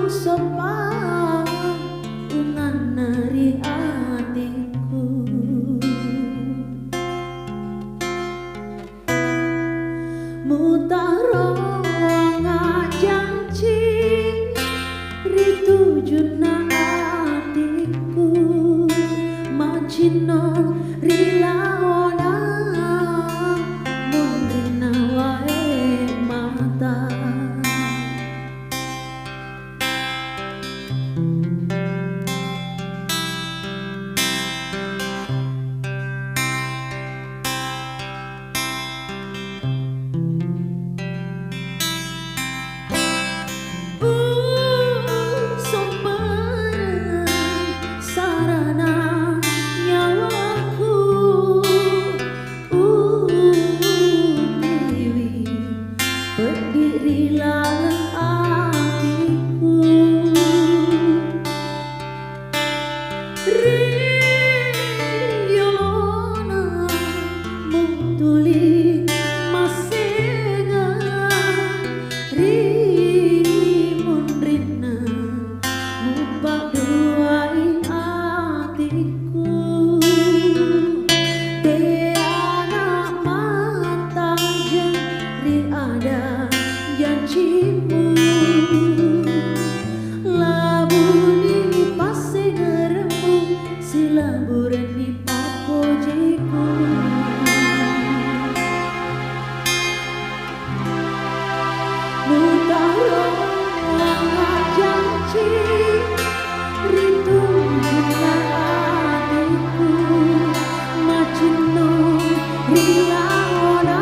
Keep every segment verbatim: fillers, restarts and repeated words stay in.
Soppa unganna ri atikku. Mutaronga janci ri tujunna atikku, macinno ri laona munrinna wae mata. Uh, sompa sarana nyawaku. Utiwi peddi ri laleng atiku. Ri yolona mutuli masenga, ri munrinna mupadduai atikku. Teana mattajeng ri ada jancimmu, labuni passengeremmu, silaburenni pappojiku. Mutaro janci ri tujunna atiku, macinno ri laona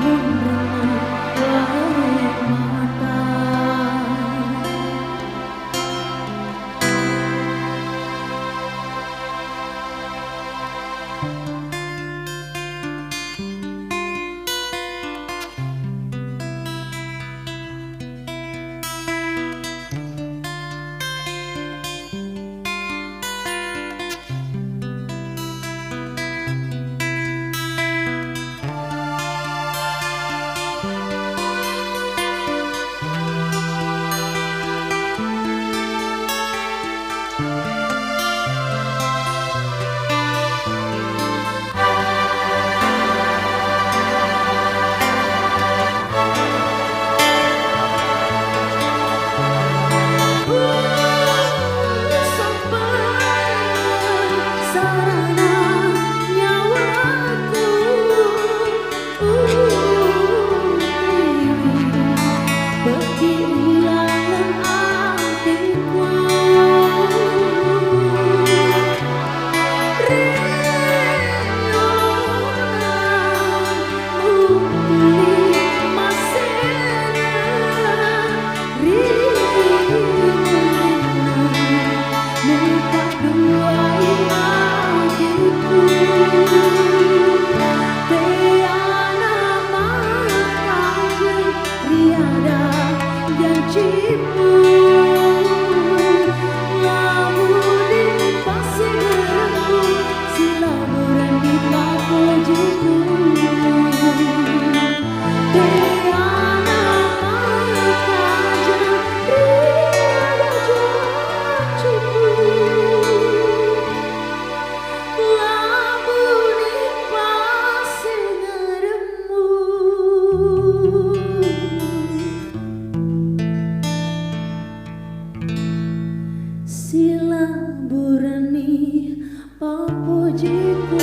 munrinna wae mata. Riada jancimmu, lamunni passengeremmu, silaburenni pappojiku. Teana mattajeng, riada jancimmu, lamunni passengeremmu, silaburenni pappojiku.